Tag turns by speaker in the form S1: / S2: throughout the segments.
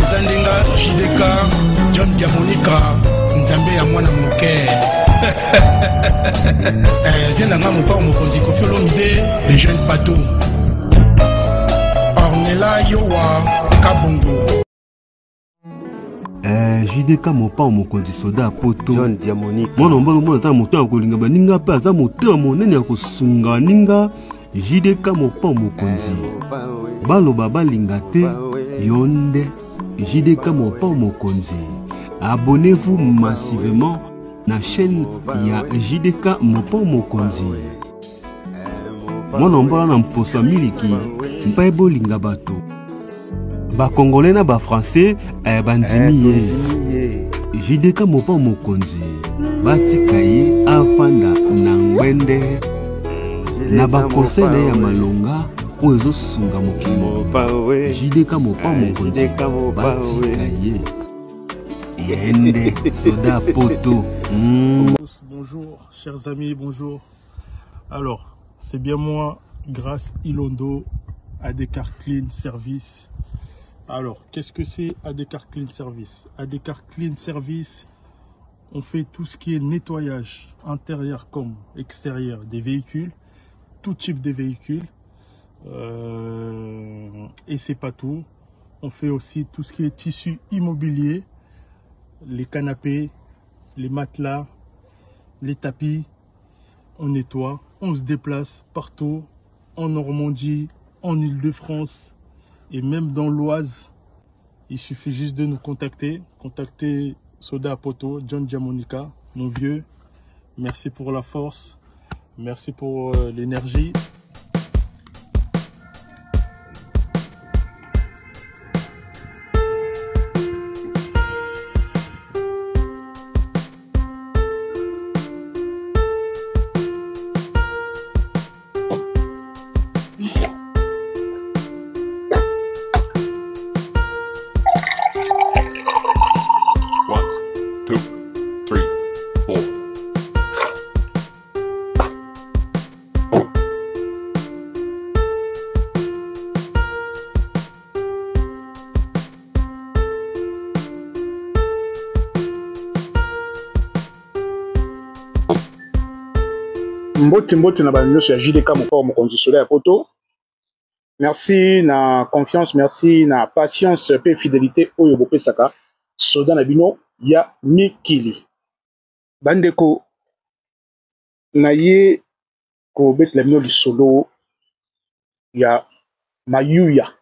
S1: Eza ndenga JDK John Diamonica Nzambe ya mwana moke. Eh, viens na nga mopao mokonzi Koffi Olomide le jeune Pato. Ornella Yowa Kabongo.
S2: Eh, JDK mopao mokonzi soda ya poto
S3: John Diamonique
S2: mwana mobali omona ata moto ya kolinga baninga mpe aza motema monene ya kosunga baninga JDK mopao mokonzi
S3: eh,
S2: baloba balinga te yo nde JDK mopao mokonzi abonnez-vous massivement na chaîne ya JDK mopao mokonzi mwana mbola na mposo ya miliki mpe bolinga bato bakongole na bafrançais eh, bandimi ye
S3: ye
S2: JDK mopao mokonzi batika ye afanda na ngwende na bakonseil na ye ya malonga oyo ezosunga mokili
S3: mopao
S2: JDK mopao mokonzi
S3: JDK Mopao,
S2: batika ye ye nde soda poto mm.
S4: Bonjour, chers amis, bonjour. Alors, c'est bien moi, Grâce Ilondo, ADCar Clean Service. Alors, qu'est-ce que c'est ADCar Clean Service ADCar Clean Service, on fait tout ce qui est nettoyage intérieur comme extérieur des véhicules, tout type de véhicules. Euh, et c'est pas tout. On fait aussi tout ce qui est tissu immobilier, les canapés, les matelas, les tapis. On nettoie, on se déplace partout, en Normandie, en Île-de-France et même dans l'Oise. Il suffit juste de nous contacter. Contacter Soda Poto, John Diamonica, mon vieux. Merci pour la force. Merci pour euh, l'énergie.
S5: One, two, three, four.
S6: Mbote mbote na bato nyonso ya JDK Mopao mokonzi soda ya poto. Merci na confiance, merci na patience pe fidelité oyo bopesaka soda na bino ya mikili. Bandeko na ye kobetela bino lisolo ya mayuya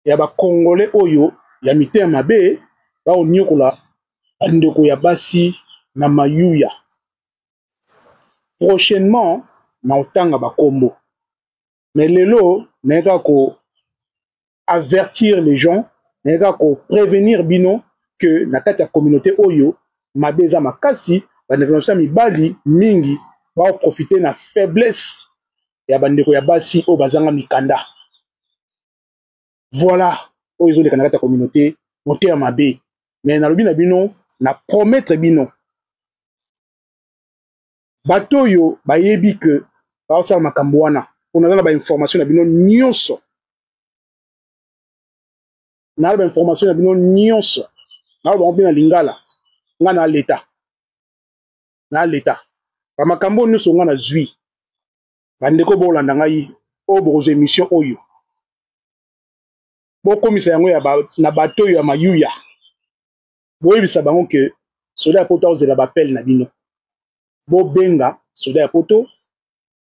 S6: ya ba congolais oyo ya mitema mabe baoniokola bandeko ya basi na mayuya. Prochainement na otanga bakombo, mais lelo naye kaka ko avertir les gens, naye kaka ko prévenir bino que na kati ya communauté oyo mabe eza makasi, bandeko na biso ya mibali mingi baoprofite na faiblesse ya bandeko ya basi oyo bazanga mikanda. Voilà oyo ezoleka na kati ya communauté, motema mabe. Mais nalobi na bino, na promettre bino, bato oyo bayebi que baosala makambo wana, mpo naza na bainformation na bino nyonso, na bainformation na bino nyonso, naloba bango mpe na lingala, nga na leta, na leta bamakambo oyo nyonso nga nazwi. Bandeko bolanda ngai oyo bokozwa émission oyo, bokomisa yango ya ba, na bato oyo ya mayuya, boyebisa bango ke soda ya poto akozela bapele na bino, bobenga soda ya poto,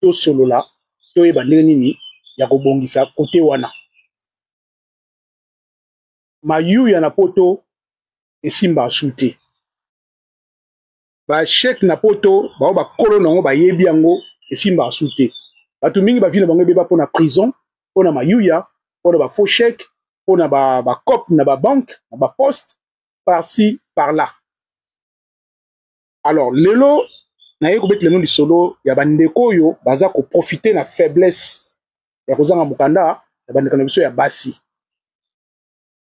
S6: tosolola, toyeba ndenge nini ya kobongisa kote wana. Mayuya na poto esimba asu te. Ba chèque na poto bao bakolo na yango bayebi yango esimbaka su te. Bato mingi ba vie na bango ebeba mpo na prison, mpo na mayuya, mpo na ba faux chèque, mpo na ba, ba cop na ba banque, na ba poste, par-ci par-là. Alors lelo naye kobetela bino lisolo ya bandeko oyo baza koprofite na faiblesse ya kozanga mokanda ya bandeko na biso ya basi.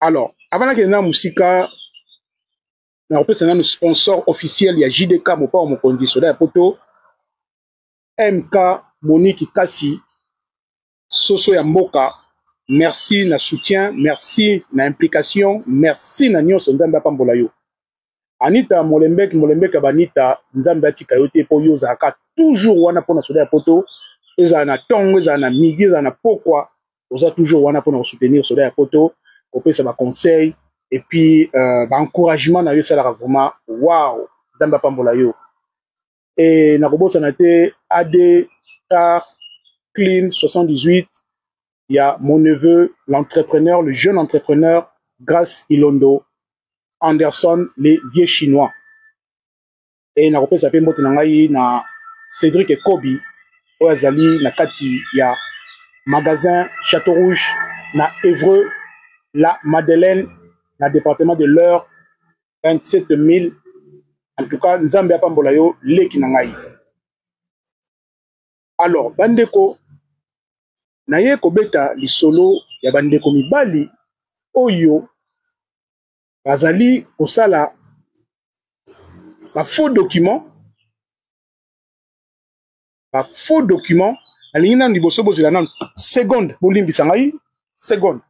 S6: Alors avant nakende na mosika, nakopesa nanu sponsor officiel ya JDK Mopao Mokonzi soda ya poto, MK Monique Kasi, soso ya mboka Merci na soutien, merci na implication, merci na nyonso Nzambe apambola yo. Anita Molembek, Molembek ya Banita, Nzambe atika yo te po yo ozalaka toujours wana pona soda ya poto, ezala na tongo, ezala na midi, ezala na pokwa, oza toujours wana pona kosoutenir soda ya poto, kopesa ba conseils et puis euh, ba encouragement na yo esalaka vraiment wow, Nzambe apambola yo. Et nakobosana te AD Car Clean 78 ya mon neveu, l'entrepreneur, le jeune entrepreneur Grace Ilondo Anderson, les vieux chinois. Et nakopesa pe mbote na ngai na Cédric Ekobi oyo azali na kati ya magasin Château Rouge na Évreux la Madeleine na département de l'Eure 27 000. En tout cas, Nzambe apambola yo leki na ngai. Alors bandeko, naye kobeta lisolo ya bandeko mibali oyo bazali kosala ba faux documents, ba faux documents. Nalingi nanu liboso bozela nanu seconde, bolimbisa ngai seconde.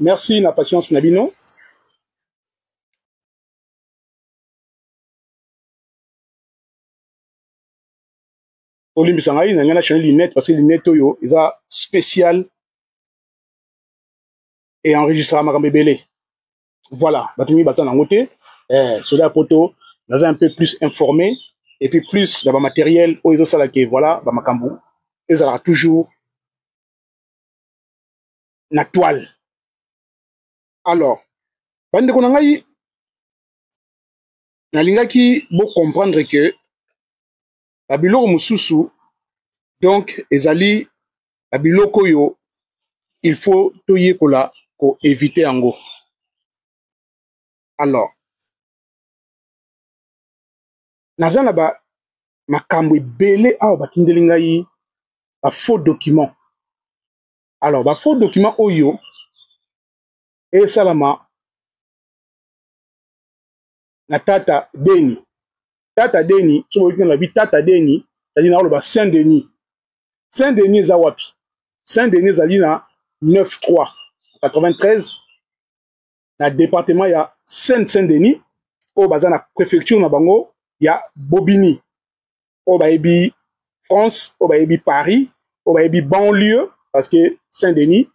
S6: Merci na patience na bino. Olimbisa ngai na ngai na changer lunette parce que lunette oyo eza spécial et enregistrera makambo ebele. Voilà, bato mingi baza nango te. Eh, soda ya poto naza un peu plus informé et puis plus na ba matériel oyo ezosala ke voilà ba makambo ezalaka toujours na toile. Alors bandeko na ngai, nalingaki bo comprendre que ba biloko mosusu donc ezali ba biloko oyo il faut toyekola ko éviter yango. Alors naza na ba makambo ebele awa batindeli ngai ba faux documents. Alors ba faux documents oyo esalama na tata Deni. Tata Deni, soki boyoki na lobi tata Deni, c'est-à-dire na loba Saint Denis. Saint Denis eza wapi? Saint Denis ezali na 9-3 93 na département ya Saint Saint Denis oyo baza na préfecture na bango ya Bobigny. Oyo bayebi France, oyo bayebi Paris, oyo bayebi banlieue, parce que Saint Denis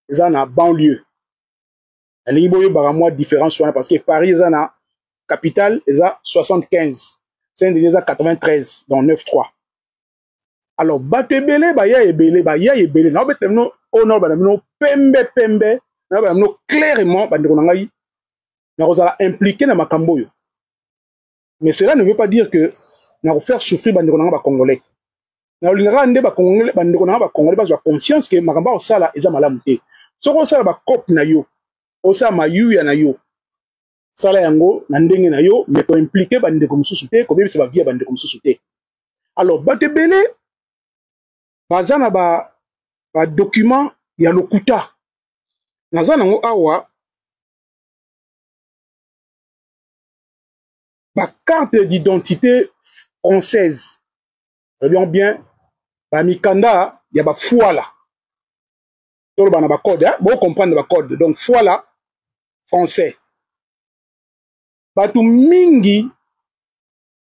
S6: eza na banlieue. Nalingi boyebaka mwa différence wana parce que Paris eza na capitale eza 75, Saint-Denis eza 93 dans 9-3. Alors bato ebele baya ebele baya ebele na obetela bino oyo na bana bino pembe pembe na bana bino clairement bandeko na ngai nakozala impliqué na makambo oyo. Mais cela ne veut pas dire que na faire souffrir bandeko na ngai ba congolais. Na olingaka nde ba congolais bandeko na ngai ba congolais bazwa conscience que makambo osala eza malamu te. Soki osala ba cope na yo, osala mayuya na yo, sala yango na ndenge na yo, mais ko impliquer bandeko mosusu te, kobebisa ba vie ya bandeko mosusu te. Alors bato ebele baza na ba ba document ya lokuta. Naza nango awa ba carte d'identité française. Regarde bien ba mikanda ya ba fuala. Toloba na ba code, hein? Bo comprendre ba code. Donc fuala français. Bato mingi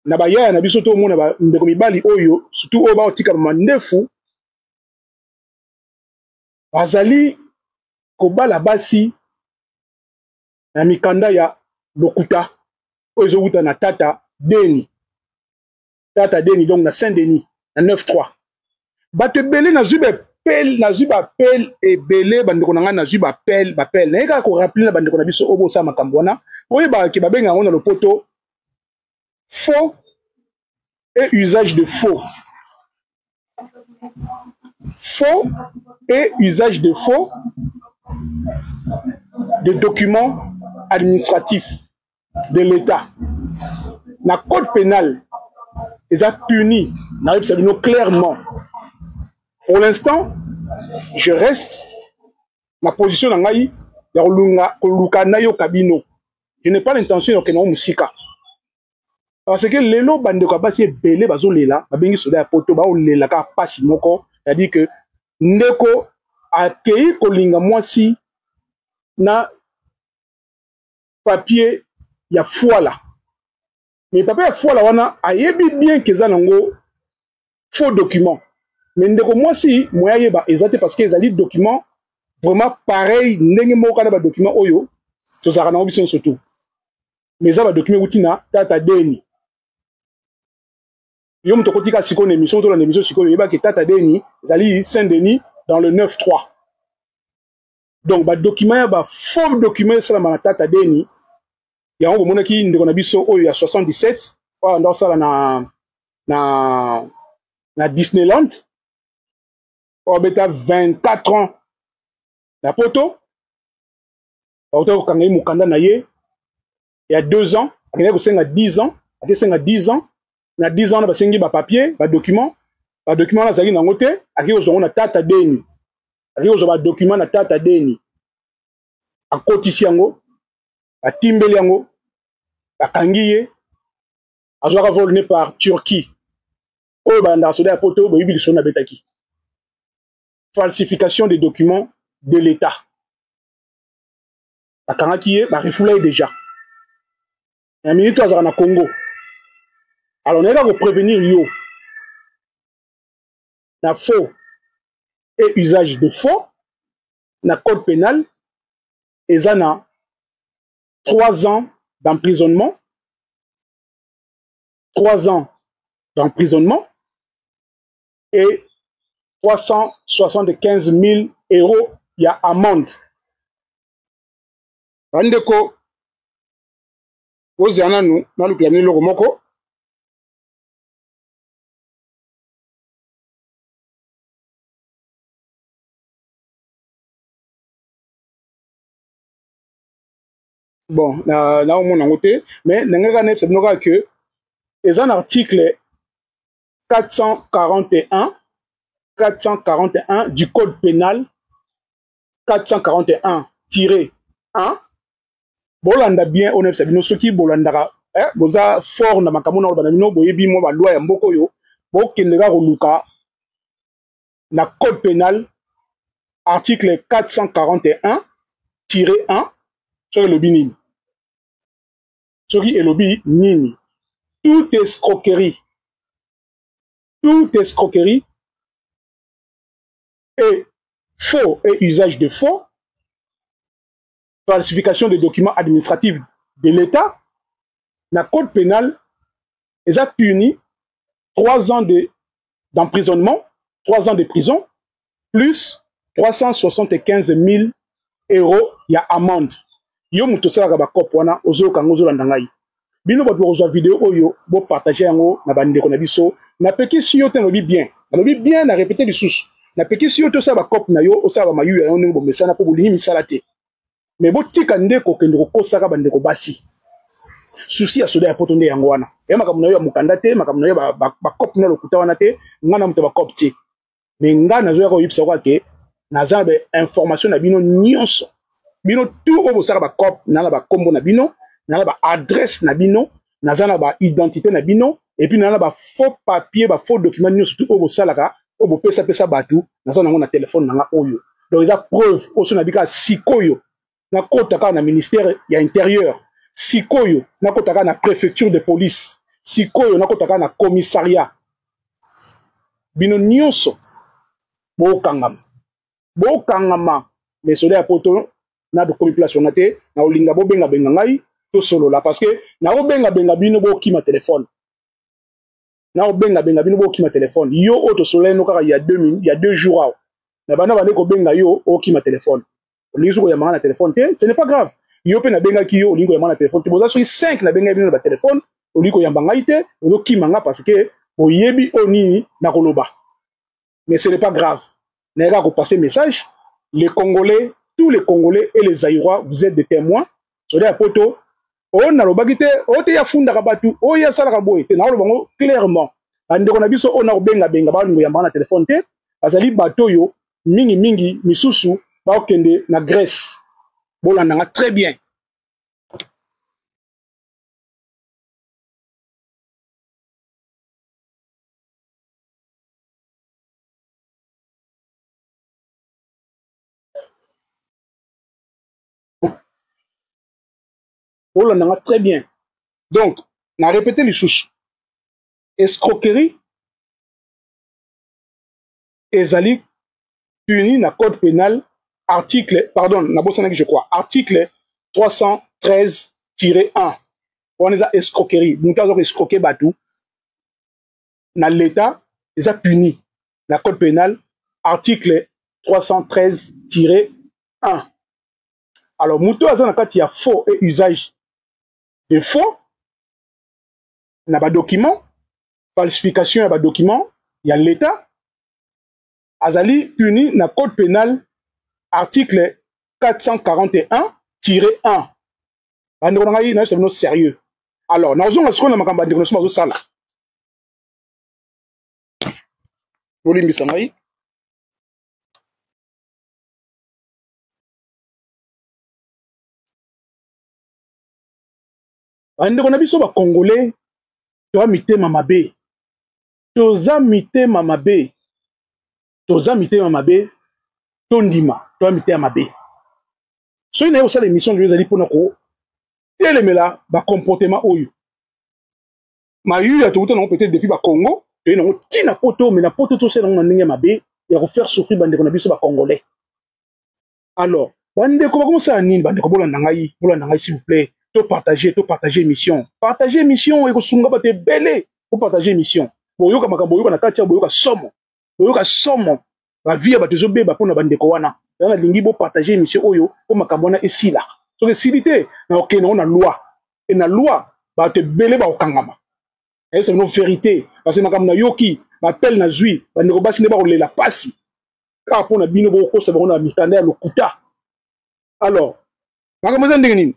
S6: na ba yaya na biso to mona ba ndeko mibali oyo surtout oyo baotika ba mandefu bazali kobala basi na mikanda ya lokuta oyo ezowuta na tata Deni. Tata Deni donc na Saint Denis na 9-3. Bato ebele nazwi bapel, nazwi bapel ebele bandeko na ngai, nazwi bapel, bapel. Naye kaka korappeler na bandeko na biso oyo bosala makambo wana, oyebaka ke babenga yango na lopoto faux et usage de faux. Faux et usage de faux de documents administratifs de l'État. Na code pénal, eza puni, nayebisa bino clairement. Pour l'instant, je reste na position na ngai ya kolunga koluka nayoka bino. Je n'ai pas l'intention ya kokende yango mosika. Parce que lelo bandeko ya basi ebele bazolela, babengi soda ya poto, baolela kaka pasi moko, c'est-à-dire que ndeko akei kolinga mwasi na papier ya fwala. Mais papier ya fwala wana ayebi bien que eza nango faux document. Mais ndeko mwasi moyen ayeba eza te parce que ezali document vraiment pareil ndenge moko kaka na ba document oyo tozalaka nango biso nyonso tout. Mais eza ba document euti na tata Deni. Yo moto okotika sikoyo na émission, tolanda émission sikoyo, oyebaki tata Deni ezali Saint-Denis dans le 9-3. Donc ba document ya ba faux document esalama na tata Deni, yango bomonaki ndeko na biso oyo ya 77 oyo anda osala na na na Disneyland, oyo abeta 24 ans na poto, bautaki kokanga ye mokanda na ye ya 2 ans, akendaki kosenga 10 ans, akesenga 10 ans, na 10 ans wana basengi ba papier, ba document, ba document wana azalaki nango te, akei kozwa yango na tata Deni, akei kozwa ba document na tata Deni, akotisi yango, batimbeli yango, bakangi ye, azwaka vol ne par Turquie. Oyo balandaka soda ya poto boyebi lisolo nabetaki, falsification des documents de l'État. Bakangaki ye, barefoula ye déjà na minute oyo azalaka na Congo. Alors nayeka koprévenir yo na faux et usage de faux na code pénal eza na 3 ans d'emprisonnement, 3 ans d'emprisonnement et 375 000 euros ya amende. Bandeko, bozela nanu nalukela bino eloko moko. Bon, na naomona yango te, mais na ngai kaka nayebisa bino kaka ke eza na article 441, 441 du code pénal, 441-1. Bolanda bien oyo nayebisa bino. Soki bolandaka, boza fort na makambo na oloba na bino, boyebi mwa baloi ya mboka oyo, bokende kaka koluka na code pénal article 441-1 soki elobi nini. Soki elobi nini? Toute escroquerie, toute escroquerie et faux et usage de faux, falsification des documents administratifs de l'État, na code pénal eza puni 3 ans de d'emprisonnement, 3 ans de prison plus 375 000 euros ya amende. Yo moto osalaka bakope wana, ozoyoka yango, ozolanda ngai, bino bato bokozwa video oyo, bopartage yango na bandeko na biso. Napekisi yo te, nalobi bien, nalobi bien, na répété lisusu, napekisi yo te osala bakope na yo, osala bamayuya yango ndenge bomesana, mpo bolingi misala te. Me botika nde kokende kokosaka bandeko basi. Susi ya soda ya poto nde yango wana, ya makambo na yo ya mokanda te, makambo na yo bakope na lokuta wana te. Ngai na moto ya bakope te, me ngai nazoyaka koyebisa kaka ke naza na bainformation na bino nyonso, bino tout oyo bosalaka bacope. Naza na bakombo na bino, naza na baadresse na bino, naza na baidentité na bino, et puis naza na bafaux papier, bafaux document nyonso tout oyo bosalaka, oyo bopesapesa bato, naza nango na telefone na nga oyo. Donc eza preuve oyo so nabi kaka sikoyo nakota kaka na ministère ya intérieur, sikoyo nakota kaka na préfecture de police, sikoyo nakota kaka na commissariat, bino nyonso bokangama, bokangama. Mais soda ya poto na bokomi place wana te, na olinga bobengabenga ngai tosolola, parce que nakobengabenga bino bokima telefone, nakobengabenga bino bokima telefone. Yo oyo tosolola ino kaka ya 2 jours awa na banda bande kobenga yo, okima telefone, olingi soki koyambanga na telefone te. Ce n'est pas grave. Yo mpe nabengaki yo, olingi koyamba na telefone te. Boza soki 5, nabengaki bino na batelefone, olingi koyamba ngai te, ozokima nga parce que Boyebi oyo nini nakoloba. Mais ce n'est pas grave. Nayaka kopasser message. Les Congolais, tous les Congolais et les Zaïrois, vous êtes des témoins. Soda ya poto, oyo nalobaki te, oyo te afundaka bato, oyo asalaka boye te, nakoloba yango clairement. Bandeko na biso oyo nakobengabenga balingo yambaka na telefone te, bazali bato oyo mingimingi misusu bakokende na Grèce. Bolanda nga très bien. Bolanda nga très bien. Donc, na répéter lisusu. Escroquerie ezali puni na code pénal article, pardon, nabosanaki je crois, article 313-1. Wana eza escroquerie. Moto aza ko escroquer bato na l'État eza puni na code pénal article 313-1. Alors moto aza na kati ya faux et usage de faux na ba document, falsification ya ba document ya l'État, azali puni na code pénal article 441-1. Bandeko na ngai, nayebisa bino sérieux. Alors nazonga sikoyo na makambo bandeko na biso bazosala. Bolimbisa ngai. Bandeko na biso ba Congolais, toza mitema mabe. Toza mitema mabe. Toza mitema mabe. Tondima, toza mitema mabe. Soki naye kosala émission lelo ezali mpona kotelemela ba comportement oyo. Mayuya tokuta nango peut-être depuis ba Congo, toye nango ti na poto, mais na poto tosala nango na ndenge mabe ya ko faire souffrir bandeko na biso ba Congolais. Alors, bandeko bakomosala nini? Bandeko bolanda ngai, bolanda ngai s'il vous plaît. To partager, to partager émission. Partager émission ekosunga bato ebele. Bo partager émission. Boyoka makambo, boyoka na kati ya boyoka somo. Boyoka somo. Ba vie ya bato ezobeba mpona bandeko wana. Yango nalingi bo partager émission oyo mpo makambo wana esila. Soki esili te, na kokende yango na loi. E na loi, bato ebele bakokangama. Nayebisa bino vérité, parce que makambo nayoki, ba appel nazwi, bandeko basi nde bakolela pasi. Kaka mpona bino bokokosa bango na mikanda ya lokuta. Alors, makambo eza ndenge nini?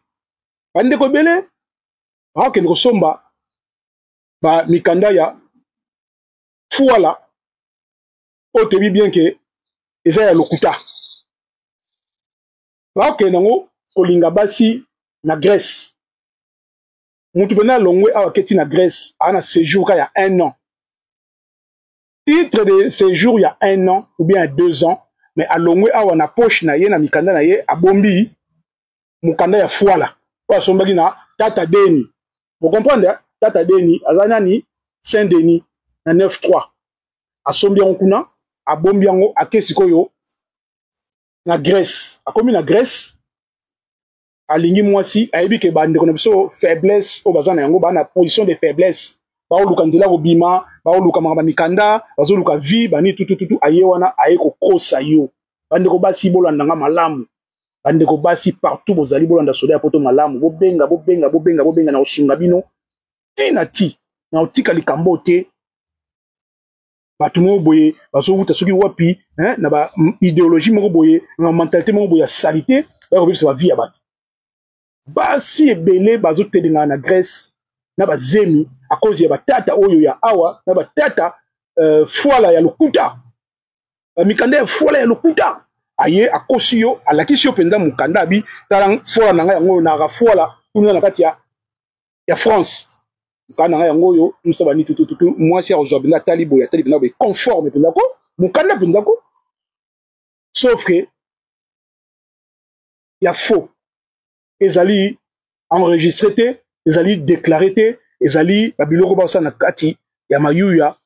S6: Bandeko ebele bakokende kosomba ba mikanda ya fuala oyo toyebi bien ke eza ya lokuta. Bakokende yango kolinga basi na Grèce. Mutu pena alongwe awa aketi na Grèce, aza na séjour ka ya 1 an. Titre de séjour ya 1 an ou bien ya 2 ans, mais alongwe awa na poche na ye, na mikanda na ye, abombi mokanda ya fuala oyo asombaki na Tata Deni. Vous comprenez, hein? Tata Deni aza nani? Saint Denis na 9-3. Asombi yango kuna, abombi yango, ake sikoyo na Grèce. Akomi na Grèce, alingi mwasi, ayebi ke bandeko na biso faiblesse oyo baza na yango, ba na position de faiblesse, baoluka nzela kobima, baoluka makambo ya mikanda, bazoluka vie, bani tutututu, aye wana aye kokosa yo. Bandeko basi bolanda nga malamu. Bandeko basi partout bozali bolanda soda ya poto malamu, bobenga, bobenga, bobenga, bobenga na kosunga bino ti na ti, na kotika likambo te. Bato moko boye bazowuta soki wapi, hein, na ba idéologie moko boye, na mentalité moko boye ya salité, baya kobebisa ba vie ya bato. Basi ebele bazotelengana na Grèce na bazemi à cause ya batata oyo ya awa, na batata fuala ya lokuta, ba mikanda ya fuala ya lokuta. Aye akosi yo, alakisi yo mpenza mokanda, abi tala fuala na ngai yango oyo, naka fuala kuna na kati ya France, mokanda na ngai yango oyo, tout ça bani tutu tutu. Mwasi akozwa mpenza, atali boye, atali mpenza boye, conforme mpenza ko mokanda mpenza ko, sauf que ya faux, ezali enregistré te, ezali déclaré te, ezali ba biloko basala na kati ya mayuya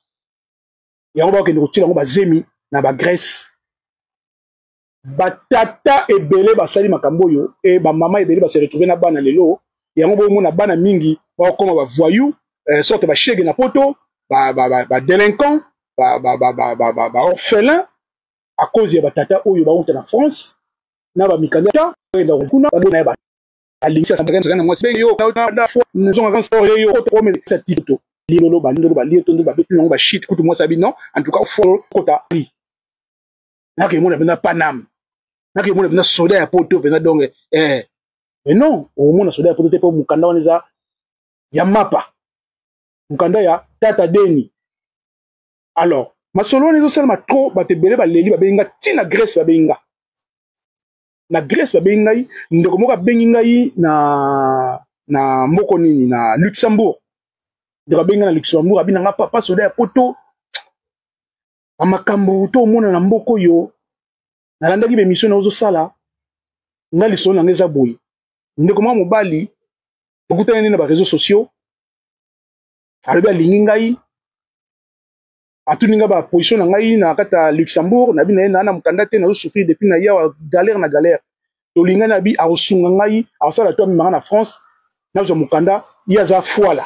S6: yango, bakende kotia yango bazemi na ba Grèce. Batata ebele basali makambo oyo, e ba mama ebele ba se retrouver na bana lelo yango. Bomona bana mingi bakokoma ba voyou, sorte ba shege na poto, ba délinquant, ba orphelin à cause ya batata oyo bauta na France na ba mikanda kuna na ba alingisa na mwasi yo na yo Lilolo balindolo balie tondo babeti nango bashit kutu mwasi abi non, en tout cas fo kota li nakemona mpenza Paname, nakemona mpenza soda ya poto mpenza. Donc mais non, okomona soda ya poto te, mpo mokanda wana eza ya mapa, mokanda ya tata deni. Alors masolo wana ezosalema trop, bato ebele baleli, babengi nga ntina Grèce, babengi nga na Grèce, babengi ngai, ndeko moko abengi ngai na mboko nini, na Luxembourg. Ndeko abengi ngai na Luxembourg, abi na nga: "Papa soda ya poto, bamakambo to omona na mboka oyo, nalandaki baémission na ozosala nga. Lisolo na nga eza boye: ndeko mwa mobali, tokutani nde na baréseaux sociaux, alobi alingi ngai, atuni nga baposition na ngai na kati ya Luxembourg. Nabi na ye naa na mokanda te, nazosouffrir depuis na ye awa, galère na galère. Tolingani, abi akosunga ngai, akosala to amemanga na France, nazwa mokanda. Ye aza fwala,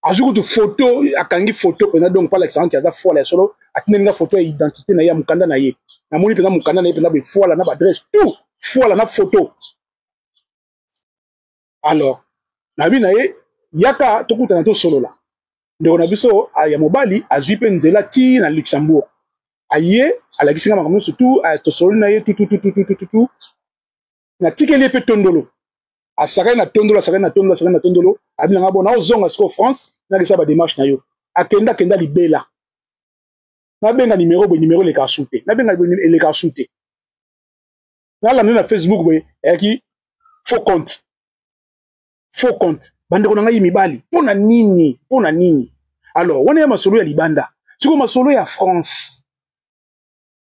S6: azwi kutu photo, akangi photo mpenza, donc mpo alakisaka que aza fwala ya solo. Atindeli nga photo ya identité na ye, ya mokanda na ye. Namoni mpenza mokanda na ye mpenza befwala, na baadresse tout fwala na photo. Alors nabi na ye: yaka tokutana, tosolola." Ndeko na biso ya mobali azwi mpe nzela ti na Luxembourg, aye, alakisi nga makambo nyonso tu, tosololi na ye tututututututu, natikeli ye mpe tondolo, asakani na tondolo, asakani na tondolo, asakani na tondolo. Abi nanga: "Bon, naozonga sikoyo France, nakisa badémarche na yo." Akenda, akenda libela. Nabenga nimero boye, nimero elekaka su te. Nabenga boye, elekaka su te. Nalanda na Facebook boye, eyaki faux compte, faux compte. Bandeko na ngai mibali, mpo na nini? Mpo na nini? Alors wana ya masolo ya libanda. Sikoyo masolo ya France,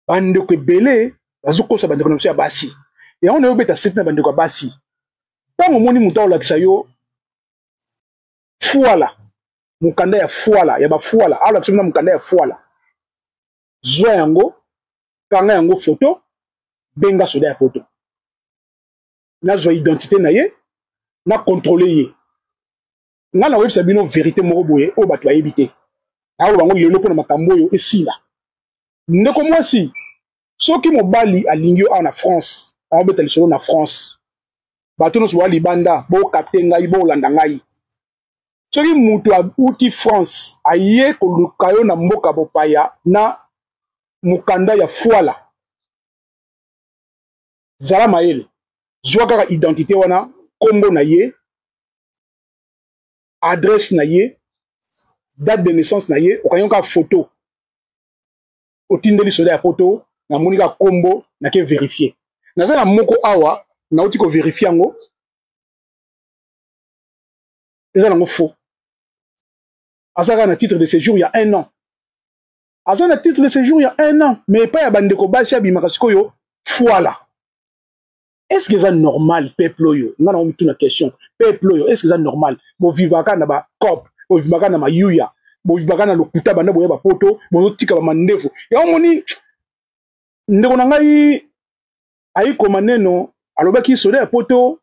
S6: bandeko ebele bazokosa bandeko na biso ya basi. Yango na yobeta sete na bandeko ya basi: ntango omoni moto aolakisa yo fwala, mokanda ya fwala, ya bafwala, aolakisa yo na mokanda ya fwala, zwa yango, kanga yango photo, benga soda ya poto, nazwa identité na ye, na contrôle ye. Nga na koyebisa bino vérité moko boye oyo bato bayebi te, nakoloba bango lelo mpona makambo oyo esila. Ndeko mwasi, soki mobali alingi yo awa na France, aobeta lisolo na France, bato nyonso boya libanda, bocapter ngai, bolanda ngai. Soki moto auti France aye koluka yo na mboka bopaya na mokanda ya fwala, zala mayele, zwa kaka identité wana, nkombo na ye, adresse na ye, date de naissance na ye, okangi kaka photo, otindeli soda ya poto: "Namoni kaka nkombo, nake vérifier." Naza na moko awa, nauti kovérifier yango, eza nango faux. Aza kaka na titre de séjour ya un an, aza na titre de séjour ya un an, mais epai ya bandeko basi abimaka sikoyo fwala. Est ce que eza normal, peuple oyo? Nga na mituna question: peuple oyo, est ce que eza normal? Bovivaka na bacope, bovivaka na mayuya, bovivaka na lokuta. Banda boya bapoto, bozotika bamandefu yango. Moni ndeko na ngai ayikoma neno, alobaki soda ya poto,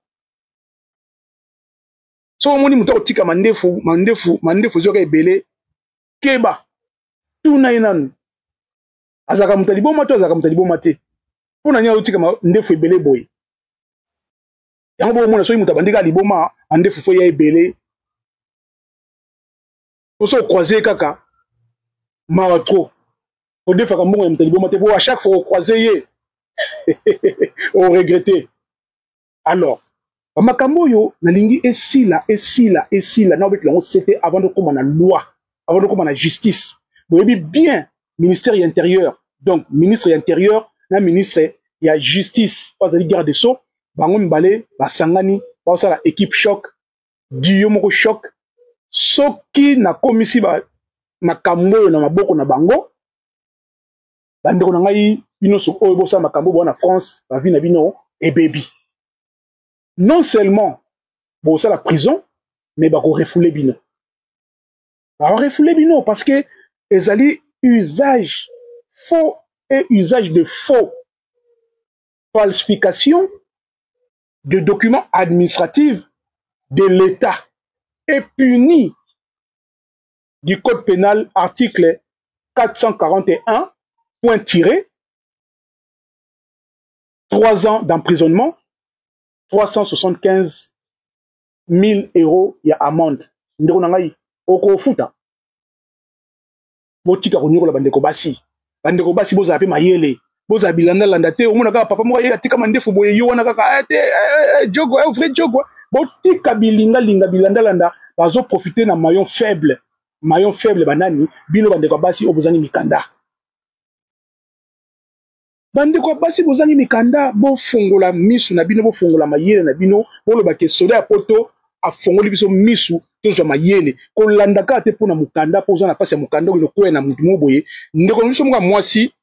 S6: soki omoni moto akotika mandefu, mandefu, mandefu ezoka ebele, keba, tuna ye nanu: azalaka moto ya liboma to azalaka moto ya liboma te? Mpo na nini azotika ndefu ebele boye? Yango bomona, soki moto abandi kaka liboma, mandefu fo ya ebele. Poso ocroiser kaka, mawa trop. Odefaka mbongo ya moto ya liboma te, po à chaque fois ocroiser ye, oregretter. Alors bamakambo oyo nalingi esila, esila, esila. Na obetela yango sete avant tokóma na loi, avant tokóma na justice. Boyebi bien, ministère ya intérieur, donc ministre ya intérieur na ministre ya justice oyo azali garde des sceaux, bango mibale basangani, baosala équipe choc, duo moko choc. Soki nakomisi makambo oyo na maboko na bango, bandeko na ngai, bino oyo bosala makambo boa na France, bavie na bino ebebi. Non seulement bosala prison, mais bakorefouler bino, bakorefouler bino, parce que ezali usage faux et usage de faux, falsification de documents administratifs de l'État est puni du Code pénal, article 441 point tiré, 3 ans d'emprisonnement, 375 000 euros ya amende. Ndeko na ngai, okofuta. Botika konyokola bandeko basi. Bandeko basi, bozala mpe mayele, bozala bilandalanda te. Omona kaka papa moko aye atika mandefu boye, yo wana kaka eh, te eh, eh, jogo eh, vrai jogo. Botika bilingalinga, bilandalanda. Bazoprofite na maillon faible. Maillon faible banani? Bino bandeko ya basi oyo bozangi mikanda. Bandeko ya basi bozangi mikanda, bofongola misu na bino, bofongola mayele na bino. Boloba ke soda ya poto afongoli biso misu, tozwa mayele. Kolanda kaka te mpo na mokanda, mpo oza na mpasi ya mokanda, okende kokwea na motu moko boye. Ndeko na biso moko ya mwasi,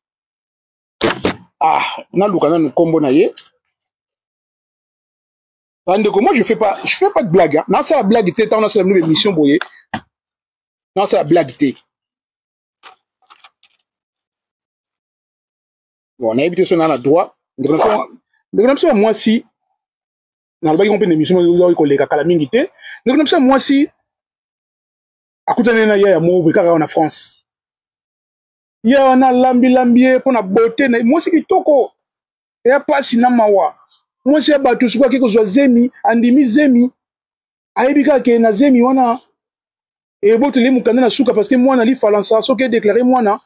S6: ah, naluka nanu nkombo na ye. Bandeko, moi je fais pas de blague, hein. Nasala blague te. Ntango nasala bino émission boye, nasala blague te. Bon, nayebi te so na na droit. Ndeko na biso ya mwasi, nalobaki ngo mpe na émission oyo koleka kala mingi te. Ndeko na biso ya mwasi akutani na ye ya moko boye kaka na France. Ye wana alambilambi ye mpo na beauté na mwasi kitoko. Eya mpasi na mawa, mwasi ya bato soki ake kozwa zemi, andimi zemi, ayebi kaka ke na zemi wana eboteli mokanda na suka, parce que mwana lifalansa. Soki edéclarer mwana,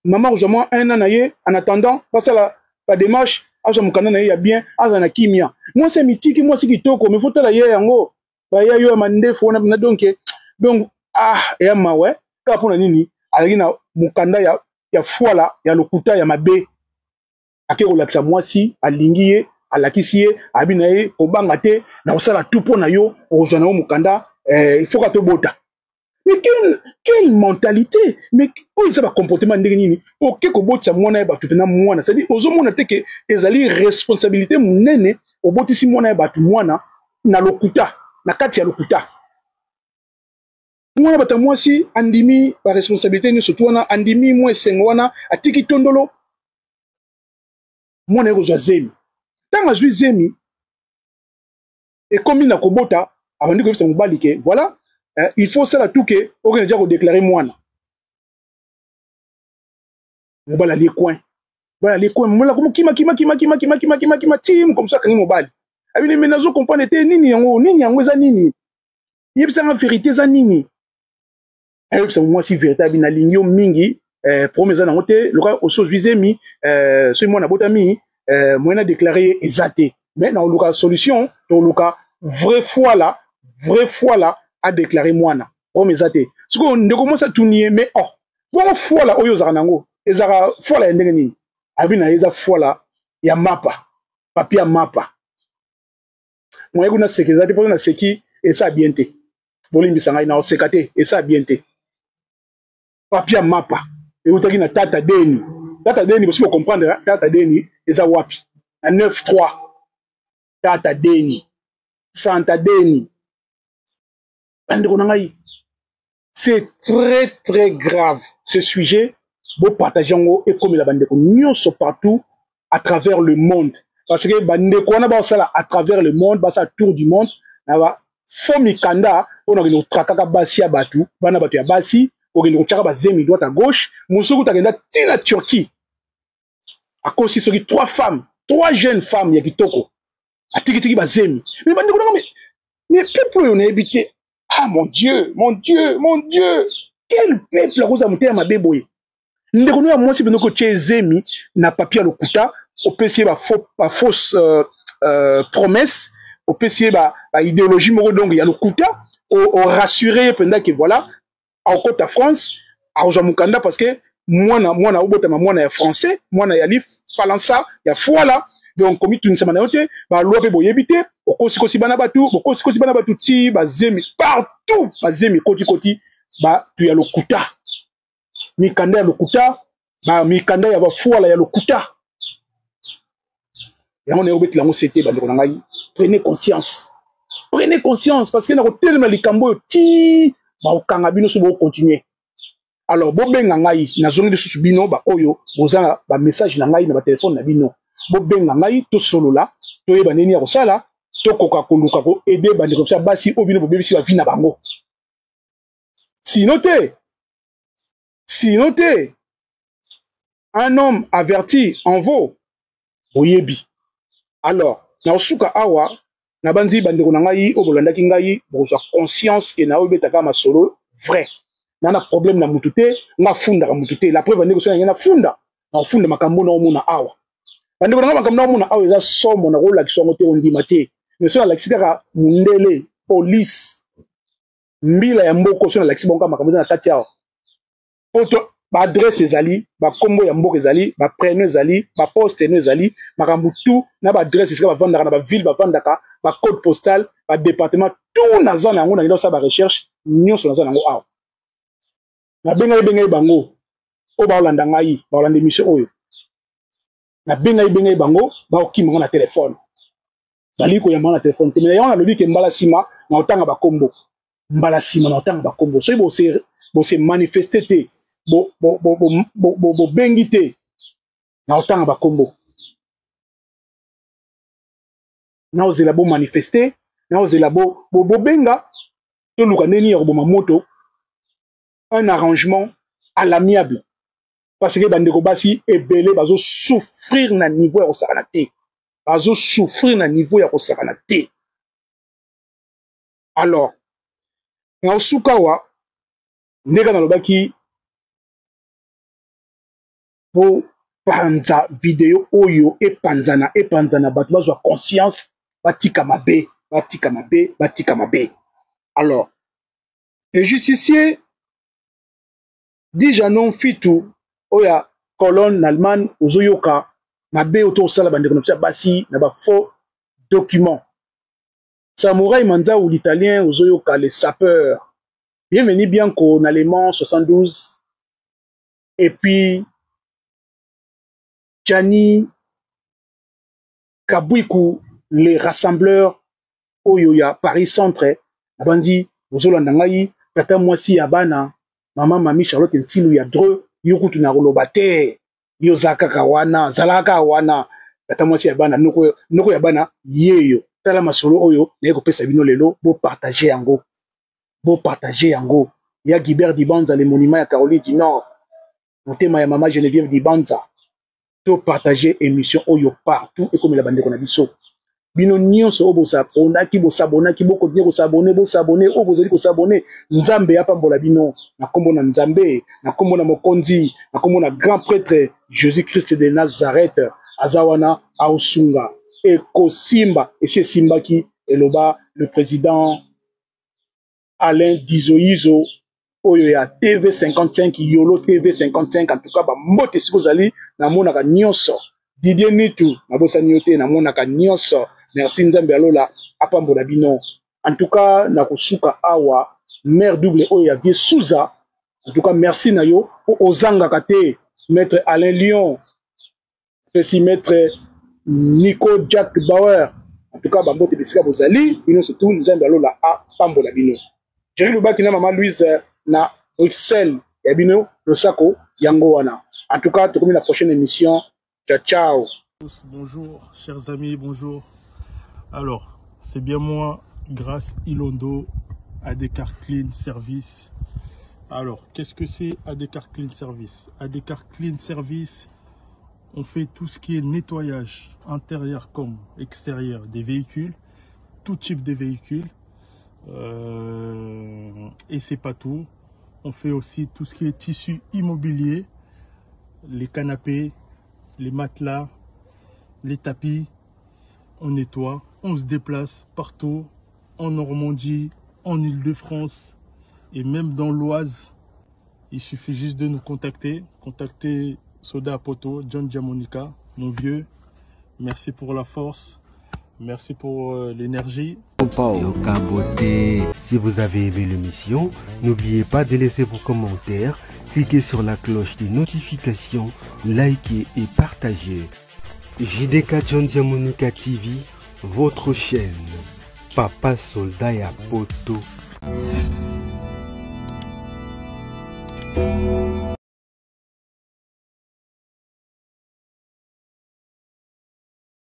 S6: mama akozwa mwa un an na ye en attendant basala badémarche, azwa mokanda na ye ya bien, azala na kimia. Mwasi ya mitiki, mwasi kitoko, mais fotala ye yango baya yo ya mandefu wana na donc ah, eya mawe kaka. Mpona nini? Azalaki na mokanda ya fwala, ya lokuta, ya mabe. Ake kolakisa mwasi alingi ye, alakisi ye, abi na ye: "Kobanga te, na kosala tout mpo na yo, okozwa na yo mokanda, il faut ka tobota." Mais quelle mentalité? Mais oyo eza bacomportement ndenge nini? Oke kobotisa mwana ya bato mpena mwana, c'est-à-dire ozomona te ke ezali responsabilité monene. Obotisi mwana ya bato, mwana na lokuta, na kati ya lokuta. Mwana bato ya mwasi andimi baresponsabilité nyonso tu wana, andimi mwa esengo wana, atiki tondolo. Mwana ye kozwa zemi. Ntango azwi zemi, ekomi na kobota, abandi koyebisa mobali ke voilà, il faut sala tout ke okende dia kodéclarer mwana. Mobali alie coin, mobali alie coin, mobali akomi kima kima kima kima kima kima kima kima ti comme ça akangi mobali. Abini me nazo comprendre te, nini yango? Nini yango? Eza nini? Yebisanga vérité, eza nini? Ayebisa mwasi vérité, abi: "Nalingi yo mingi, problème eza nango te. Loka osi ozwi zemi, soki mwana abotami, moyen na déclarer ye eza te, mais na oluka solution, toluka vrai foi la, vrai foi la adéclarer mwana, problème eza te." Sikoyo ndeko mwasi atuni ye: "Mais oh, bongo fwala oyo ozalaka nango ezalaka fwala ya ndenge nini?" Abi na ye eza fwala ya mapa, papier ya mapa. Moye kuna seki eza te, mpo na seki esa bien te. Bolimbisa ngai, na oseka te, esa bien te. Papier ya mapa eutaki na tata Deni. Tata Deni, bosi bocomprendre tata Deni eza wapi, na 9 3 tata Deni, santa Deni. Bandeko na ngai, c'est très très grave ce sujet. Bopartage yango, ekomela bandeko nyonso partout à travers le monde, parce que bandeko wana baosala à travers le monde, basala tour du monde na ba faux mikanda mpona kokende kotrakaka basi ya bato, bana bato ya basi, kokende kotiaka bazemi droite à gauche. Mosuku takenda ntina Turquie, akosi soki trois femmes, trois jeunes femmes ya kitoko, atikitiki bazemi. Mais bandeko nanga, mais peuple oyo nayebi te. Ah mon Dieu, mon Dieu, mon Dieu, quel peuple akozala motema mabe boye? Ndeko no ya mwasi mpenza kotia ezemi na papier ya lokuta, opesi ye bafausse promesse, opesi ye baidéologie moko donc ya lokuta, orassure ye mpenza ke voilà, akokota France, akozwa mokanda, parce que mwana obotama mwana ya français, mwana ya lifalansa ya fwala. Donc komitunisama na yo te, baloi mpe boyebi te. Okosikosi bana bato, bokosikosi bana bato ti bazemi partout, bazemi kotikoti, bato ya lokuta, mikanda ya lokuta, bamikanda ya bafuala ya lokuta. Yango naye kobetela yango sete. Bandeko na ngai, prenez conscience, prenez conscience, parce que na kotelema likambo oyo ti bakokanga bino so bokontinue. Alors bobenga ngai, nazongi lisusu bino baoyo boza na bamessage na ngai na batelefone na bino, bobenga ngai, tosolola, toyeba ndeni ya kosala, tokoka koluka koaider bandeko biso ya basi oyo bino bobebisi bavie na bango. Sinon te, sinon te, un homme averti en vaut. Boyebi. Alors nakosuka awa. Nabanzi bandeko na ngai oyo bolandaki ngai bokozwa conscience ke naoyo betaka masolo vrai. Na na problème na mutu te, nga fundaka mutu te. La preuve bandeko soki na funda, na funda makambo na omona awa. Bandeko na ngai makambo na omona awa eza somo na kolakisa yango te ondima te. Mais soki nalakisi kaka mundele, police, mbila ya mboko soki nalakisi bango kaka makambo eza na kati awa. Poto ba adresse ezali, ba kombo ya mboka ezali, ba prénom ezali, ba poste no ezali, makambo tout na ba adresse esika bavandaka na ba ville bavandaka, ba code postal, ba département tout naza na yango na kosala ba recherche nyonso naza na yango awa. Nabengaki bengaki bango oyo baolanda ngai, baolanda émission oyo. Nabengaki bengaki bango baokima nga na telefone. Balingi koyamba nga na telefone te, mais yango nalobi ke mbala nsima na otanga bakombo. Mbala nsima na otanga bakombo. Soki bose bose manifester te, bobengi te, na otanga bakombo. Na ozela bo manifester, na ozela bo bobenga, toluka ndenge nini ya koboma moto, un arrangement à l'amiable. Parce que bandeko basi ebele bazo souffrir na niveau ya kosakana te. Bazo souffrir na niveau ya kosakana te. Alors, na osuka wa ndeka nalobaki po panza video oyo epanzana epanzana bato bazwa conscience batika mabe batika mabe batika mabe. Alors, le justicier Dijanon Fitu oyo ya Cologne na Allemagne ozoyoka mabe oyo tosala bandeko na biso ya basi na ba faux documents. Samurai Manzau l'italien ozoyoka les sapeurs. Bienvenue Bianco na Le Mans 72 et puis Gianni Kabwiku les rassembleurs oyo ya Paris Centre nabandi bozolanda ngai tata mwasi ya bana mama mami Charlotte Ntilu ya Dreux yo kutu na koloba te yo za kaka wana zalaka kaka wana tata mwasi ya bana noko, noko ya bana yeyo tala masolo oyo naye kopesa bino lelo bo partager yango bo partager yango ya Guibert Dibanza le monument ya Caroline du Nord motema ya mama Geneviève Dibanza to partager émission oyo partout ekomela bandeko na biso bino nyonso oyo bosabonaki bosabonaki bokontinue kosabone bosabone oyo bozali kosabone nzambe apambola bino na nkombo na nzambe na nkombo na mokonzi na nkombo na grand prêtre jésus christ de nazareth aza wana aosunga ekosimba esi esimbaki eloba le président Alain Dizoizo oyo ya TV55 Yolo TV55 en tout cas ba mbote siko ozali namonaka nyonso Didier Nitu nabosani yo te namonaka nyonso merci Nzambe ya lola apambola bino en tout cas nakosuka awa mère double oyo ya vieux Souza en tout cas merci na yo po ozangaka te maître Alain Lyon pesi maître Nico Jack Bauer en tout cas bambote bisika bozali bino surtout Nzambe ya lola apambola bino Jerry Lubaki na mama Louise na Bruxelles ya bino losako yango wana en tout cas tokomi na prochaine émission ciao ciao.
S4: Bonjour chers amis, bonjour. Alors, c'est bien moi, Grâce Ilondo, ADCar Clean Service. Alors, qu'est-ce que c'est ADCar Clean Service? ADCar Clean Service, on fait tout ce qui est nettoyage intérieur comme extérieur des véhicules, tout type de véhicules. Et c'est pas tout. On fait aussi tout ce qui est tissu immobilier, les canapés, les matelas, les tapis. On nettoie, on se déplace partout, en Normandie, en Île-de-France et même dans l'Oise. Il suffit juste de nous contacter. Contacter Soda Poto, John Diamonica, mon vieux. Merci pour la force. Merci pour l'énergie.
S2: Yoka beauté. Si vous avez aimé l'émission, n'oubliez pas de laisser vos commentaires, cliquez sur la cloche des notifications, likez et partagez. JDK John Diamonica TV, votre chaîne. Papa Soldat ya Poto.